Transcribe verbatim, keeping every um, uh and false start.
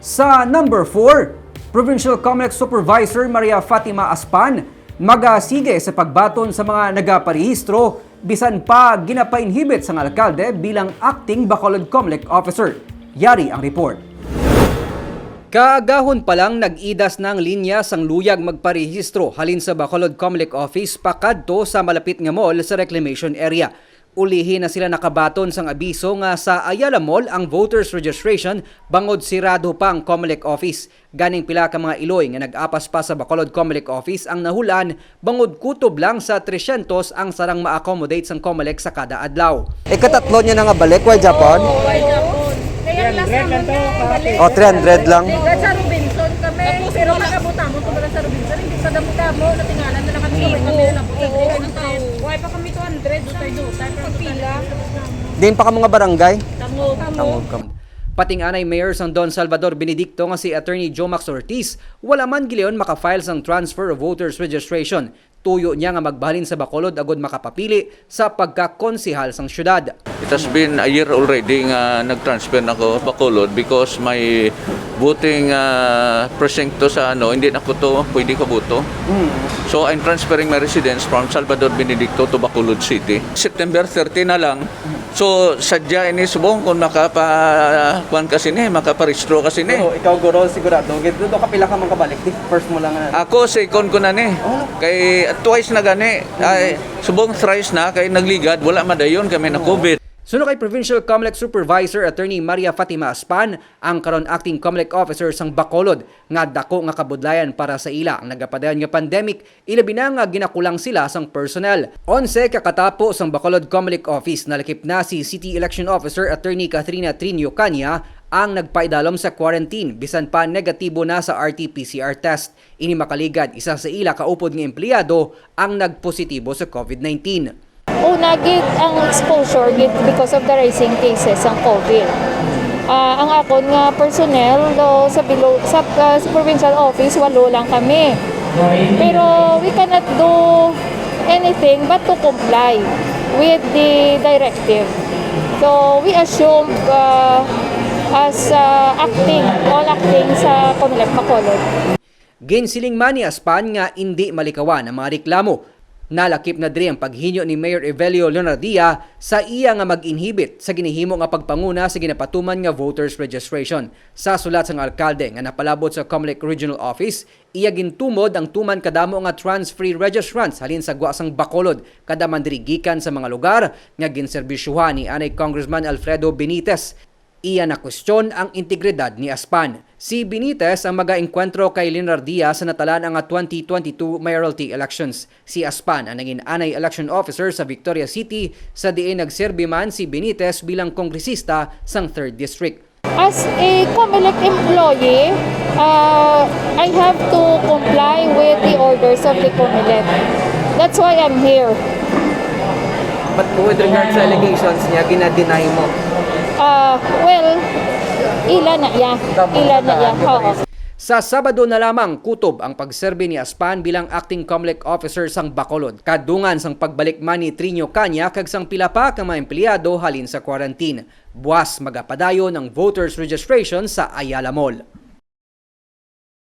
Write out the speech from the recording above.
Sa number four, Provincial Comelec Supervisor Maria Fatima Aspan magasige sa pagbaton sa mga nagaparehistro bisan pa ginapainhibit sang alkalde bilang acting Bacolod Comelec officer. Yari ang report. Kaagahon pa lang, nag-idas na ang linya sang luyag magparehistro halin sa Bacolod Comelec office pakadto sa malapit nga mall sa reclamation area. Ulihi na sila nakabaton sang abiso nga sa Ayala Mall ang voters registration bangod sirado pa ang Comelec office. Ganing pila ka mga iloy nga nag-apas pa sa Bacolod Comelec office ang nahul-an bangod kutob lang sa tresyentos ang sarang ma-accommodate sang Comelec sa kada adlaw. Ikatatlo niya na nga balik, why Japon? Kaya ang last naman nga, balik. Oh, three hundred lang. Ligat sa Robinson kami. Pero pagkabot namon, kung wala sa Robinson, hindi pa damo-damo, natingala na lang kami, kami na lang po sa three hundred. Why pa kami two hundred? Dutay-dutay, pero pagpila. Din pa ka mga barangay? Tangog. Tangog ka. Pati ang anay mayor sang Don Salvador Benedicto nga si Attorney Jomax Ortiz, wala man gilayon maka-file sang transfer of voters registration. Tuyo niya nga magbahalin sa Bacolod agud makapapili sa pagkakonsehal sang syudad. It has been a year already nga nag-transfer na ko Bacolod because may voting, ah, presinto sa ano, hindi na ko to pwede kabuto. Mm. So, I'm transferring my residence from Salvador Benedicto to Bacolod City. September thirty na lang. So, sadya ini subong kung makapa-, kuwan ka sini, makaparehistro ka sini. Pero ikaw, guro, sigurado gid, do kapila ka man kabalik, di? First mo lang na. Ako, second ko na ni. Oh. Kay twice na gani. Ay, subong thrice na, kay nagligad, wala madayon kami na COVID. Suno kay Provincial Comelec Supervisor Attorney Maria Fatima Aspan, ang karon acting Comelec officer sang Bacolod, nga dako nga kabudlayan para sa ila ang nagapadayon nga pandemic, ilabi na nga ginakulang sila sang personnel. Onse ka katapo sang Bacolod Comelec office, nalakip na si City Election Officer Attorney Kathrina Trinio Canya ang nagpaidalom sa quarantine, bisan pa negatibo na sa R T P C R test. Ini makaligad, isa sa ila kaupod nga empleyado ang nagpositibo sa COVID nineteen. Una gid ang exposure gid because of the rising cases sang COVID. Ah, ang akon nga personnel, do, sa below, sa, ah, sa provincial office, walo lang kami. Pero we cannot do anything but to comply with the directive. So we assume, ah, as, ah, acting, all acting sa Comelec Bacolod. Ginsiling man ni Aspan nga indi malikawan ang mga reklamo. Nalakip na diri ang paghinyo ni Mayor Evelio Leonardia sa iya nga mag-inhibit sa ginahimo nga pagpanguna sa ginapatuman nga voters registration. Sa sulat sang alkalde nga napalabot sa Comelec Regional Office, iya gintumod ang tuman kadamo nga transferee registrants halin sa gwa sang Bacolod, kada man diri gikan sa mga lugar nga ginserbisyuhan ni anay Congressman Alfredo Benitez. Iya nakwestiyon ang integridad ni Aspan. Si Benitez ang magaengkwentro kay Leonardia sa natalan-a nga twenty twenty-two mayoralty elections. Si Aspan ang nangin anay election officer sa Victoria City, sa diin nagserbi man si Benitez bilang kongresista sang third District. As a Comelec employee, uh, I have to comply with the orders of the Comelec. That's why I'm here. But with regard sa allegations niya, gina-deny mo? Ah, well, ila na iya. Ila na iya. Oo. Sa Sabado na lamang, kutob ang pagserbi ni Aspan bilang acting Comelec officer sang Bacolod, kadungan sang pagbalik man ni Trinio Canya kag sang pila pa ka mga empleyado halin sa quarantine. Buas magapadayon ang voters registration sa Ayala Mall.